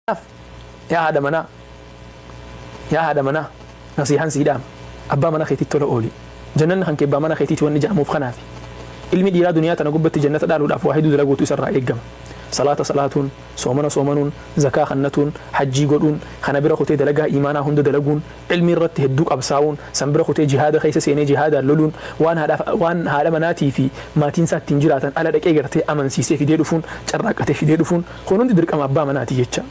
Kanaaf yaa haadha manaa, yaa haadha manaa nasiihaan sii dhaama. Abbaa mana keetitti tola ooli. Jannanni kan kee abbaa mana keetiiti wanni ja'amuuf kanaafi. Ilmi dhiiraa duniyaa tana gubbatti jannata dhaaluudhaaf waa hedduu dalaguutu isarraa eeggama. Salaata salaatuun, soomana soomanuun, zakaa kannatuun, hajjii godhuun, kana bira kutee dalagaa iimaanaa hunda dalaguun, Cilmii irratti hedduu qabsaa'uun, san bira kutee jihaada keessa seenee jihaadaan loluun, waan haadhaaf waan haadha manaatii fi maatiin isaa ittiin jiraatan ala dhaqee gartee amansiisee fidee dhufuun, carraaqqatee fidee dhufuun, kun hundi dirqama abbaa manaati jecha.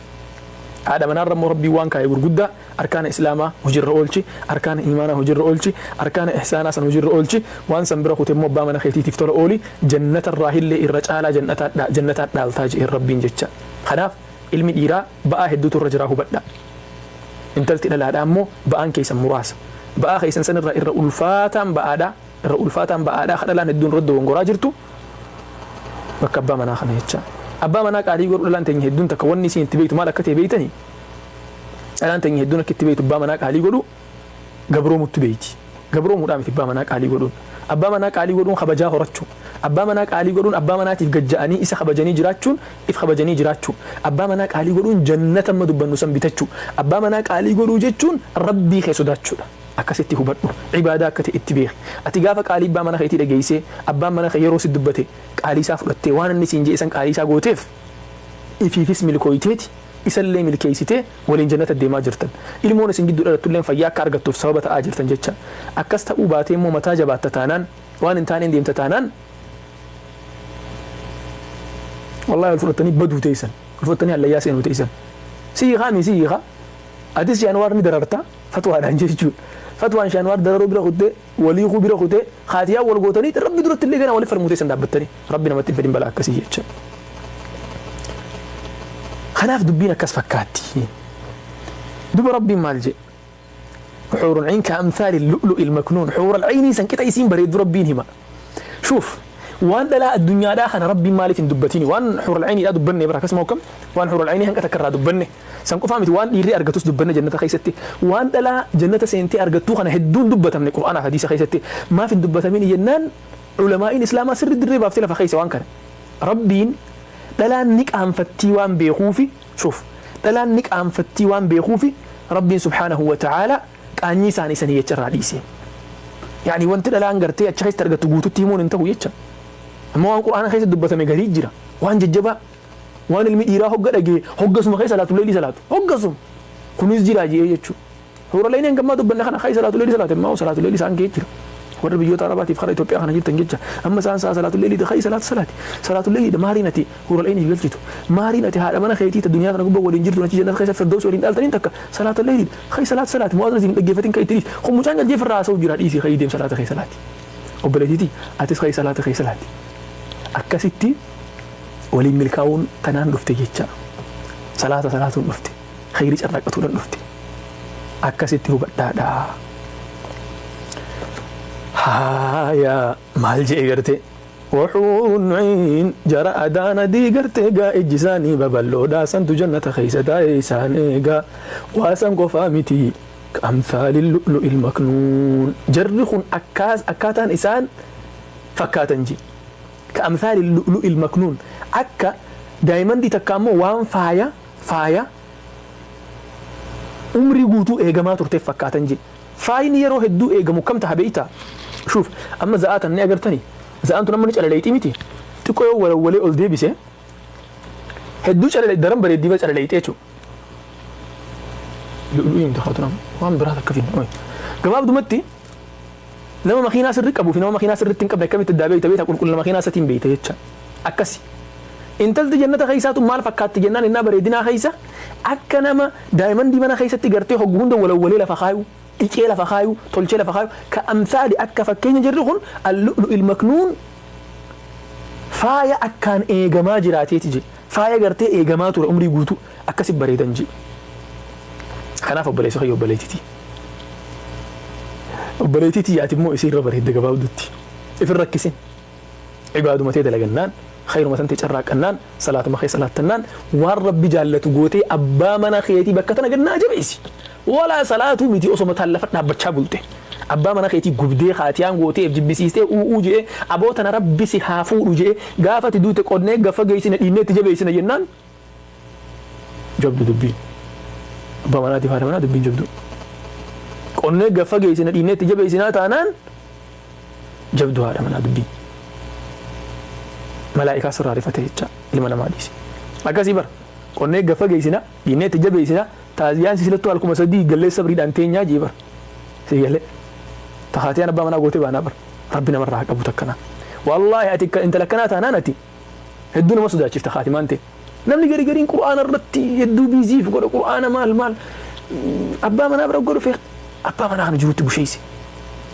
Haadha manaarra immoo Rabbiin waan kaaye gurguddaa, arkaana Islaamaa hojirra oolchi, arkaana iimaanaa hojirra oolchi, arkaana ihsaanaa san hojirra oolchi, waan san bira kute immoo abbaa mana keetiitiif tola ooli, jannatarraahillee irra caalaa jannataa jannataa dhaaltaa je'een Rabbiin jecha. Kanaaf ilmi dhiiraa ba'aa hedduutu irra jiraa hubadhaa. Intalti dhalaadhaa immoo ba'aan keessan muraasa. Ba'aa keessan san irraa irra ulfaataan ba'aadhaa, irra ulfaataan ba'aadhaa ka dhalaan hedduun irra dogongoraa jirtu bakka abbaa manaa kana jecha. Abbaa manaa qaalii godhuu dhalaan teenya hedduun takka wanni isiin itti beektu maal akka ta'e beektanii? Dhalaan teenya hedduun akka itti beektu abbaa manaa qaalii godhuu gabroomutti beeyti. Gabroomuudhaa miti abbaa manaa qaalii godhuun. Abbaa manaa qaalii godhuun kabajaa horachuu. Abbaa manaa qaalii godhuun abbaa manaatiif gad ja'anii isa kabajanii jiraachuun if kabajanii jiraachuu. Abbaa manaa qaalii godhuun jannata amma dubbannu san bitachuu. Abbaa manaa qaalii godhuu jechuun Rabbii kee sodaachuudha. Akkasitti hubadhu. Ibaadaa akka ta'e itti beeki. Ati gaafa qaalii abbaa mana keetii dhageessee abbaan mana kee yeroo si dubbate qaalii isaa fudhattee waan inni siin je'e san qaalii isaa gooteef ifiifis milkooyteeti isallee milkeessitee waliin jannata deemaa jirtan. Ilmoon isin gidduu dhalattulleen fayyaa akka argattuuf sababa ta'aa jirtan jecha. Akkas ta'uu baatee immoo mataa jabaatta taanaan, waan hin taaneen deemta taanaan, wallaahi wal fudhattanii baduu teessan. Wal fudhattanii hallayyaa seenuu teessan. Si hiikaa mii si hiikaa. Atis Shee Anwaar ni dararta fatwaadhaan jechuudha. Fatwaan Shee Anwaar dararuu bira kuttee, waliikuu bira kutee, kaatiyaa wal gootanii Rabbi duratti illee ganaa walitti falmuu teessan dhaabbattanii. Rabbi namatti hin fedhin balaa akkasii jecha. Kanaaf dubbiin akkas fakkaatti. Duba Rabbiin maal jedhe? Xuurul ciin ka amthaali lu'lu'il maknuun. Xuural ciinii san qixa isiin bareeddu Rabbiin hima. Shuuf waan dhalaa addunyaadhaa kana Rabbiin maaliif hin dubbatini? Waan xuural ciiniidhaa dubbanne bara akkasuma hokkam? Waan xuural ciinii hanqa takka irraa dubbanne. San qofaa miti waan dhiirri argatus dubbanne jannata keessatti. Waan dhalaa jannata seentee argattuu kana hedduun dubbatamne Qur'aanaaf hadiisa keessatti. Maaf hin dubbatamini jennaan ulamaa'iin Islaamaa sirri dirree baaftee lafa keessa waan kana. Rabbiin dhalaan ni qaanfattii waan beekuufi, shuuf, dhalaan ni qaanfattii waan beekuufi Rabbiin subhaanahu wa ta'aalaa qaanyii isaanii sanii jecha irraa dhiise. Ya'ni wanti dhalaan gartee achi keessatti argattu guututti himuun hin tahu jecha. Amma waan Qur'aana keessatti dubbatame garii jira. Waan jajjabaa. Waan ilmi dhiiraa hogga dhagee hoggasuma keessa salaatu leelii salaatu. Hoggasuma. Kunis jira je'ee jechuudha. Huuraleeyni hanga ammaa dubbanne kana kai salaatu leelii salaate ammaa salaatu leelii isaan ga'ee jira. Warra biyyoota Arabaatiif kara Itoophiyaa kana jirtan jecha amma isaan sa'a salaatu leelii kai salaatu salaati. Salaatu leelii maariin ati huuraleeyniif galchitu. Maariin ati haadha mana keetii ta duniyaa kana gubbaa waliin jirtu achi jannata keessa firdaws waliin dhaaltaniin takka salaatu leelii kai salaatu salaati mu'aazna isin dhaggeeffatin kai itti dhiisi. Kun mucaan galchee firraa haasa'u jira dhiisi kai deem salaata kee salaati. Obboleettiitii atis kai salaata kee salaati. Akkasitti waliin milkaa'uun tanaan dhufte jecha. Salaata salaatuun dhufte. Kheyrii carraaqqatuudhan dhufte. Akkasitti hubadhaadha. Haaya maal je'e garte? Waxuurun ciin jara adaan adii gartee gaa ijji isaanii babal'oodha santu jannata keessa taa'ee isaan eega waa san qofaa miti ka'amthaali lu'lu'il maknuun jarri kun akkaas akkaataan isaan fakkaatan ji ka'amthaali lu'lu'il maknuun akka daayimandii takka ammoo waan faaya faaya umrii guutuu eegamaa turteef fakkaatan jedhe. Faayni yeroo hedduu eegamu kam taha beeytaa? Shuuf, amma za'aa tana ni agartanii? Za'aan tun amma ni calaleeyxii miti? Xiqqoo yoo walawwalee ol deebise, hedduu calale daran bareeddii bar calaleeyxee jechuudha. Lu'lu'ii miti haatu nama waan biraa takka finna. Oy. Gabaabdumatti nama makiinaa sirri qabuu fi nama makiinaa sirritti hin qabne akkamitti addaa beeyta beeyta qulqullina makiinaa isatiin beeyta jecha. Akkasi. Intalti jannata keessaa tun maal fakkaatti jennaan innaa bareedinaa keessa akka nama daayimandii mana keessatti gartee hoggu hunda walawwalee lafa kaayu, dhiqee lafa kaayu, tolchee lafa kaayu, ka amsaali akka fakkeenya jirri kun al-lu'lu'il maknuun faaya akkaan eegamaa jiraateeti jedhe. Faaya gartee eegamaa ture umrii guutuu akkasi bareedan jedhe. Kanaaf obboleessa kiyya obboleettitii. Obboleettii tiyya ati immoo isii irra bareedda gabaabdutti. If hin rakkisin. Ibaaduma tee dalagannaan, khayruma tantee carraaqqannaan, salaatuma kee salaattannaan, waan Rabbi jaallatu gootee abbaa mana keetii bakka tana gad naa jabeessi. Walaa salaatuu miti osoo mataan lafa dhaabbachaa bulte. Abbaa mana keetii gubdee kaatiyaan gootee if jibbisiistee u'uu je'ee aboo tana Rabbi si haa fuudhu je'ee gaafa ati duute qonnee gad fageessine dhiinnee itti jabeessina jennaan. Jabdu dubbiin. Abbaa manaatiif haadha manaa dubbiin jabdu. Qonnee gaffa geessina, dhiinnee itti jabeessinaa taanaan jabdu haadha manaa dubbiin. Malaa'ikaa sirraa rifate jecha ilma namaa dhiisi. Akkasii bara qonnee gaffa geessina, dhiinnee itti jabeessina, taaziyaan silattuu halkuma 3 gallee sabriidhaan teenyaa jee bara. Si galee. Tahaatiyaan abbaa manaa gootee baanaa bara. Rabbi namarraa haa qabu takkanaa. Wallaahi ati intala akkanaa taanaan ati hedduu nama sodaachifta kaatimaan ta'e. Namni gari gariin Qur'aana irratti hedduu biiziif godha, Qur'aana maal maal abbaa manaa bira godhu feeq, abbaa manaa kana jiruutti busheeyse.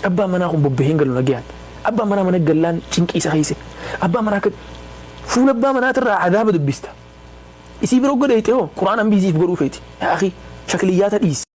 Abbaan manaa kun bobbahee hin galu nagayaan. Abbaan manaa mana gallaan cinqii isa keeyse. Abbaan manaa akka fuula abbaa manaatirraa adaaba dubbista. Isii bira godheeyte hoo Qur'aanaan biiziif godhuu feeti. Yaa akhi, shakliyyaata dhiisi.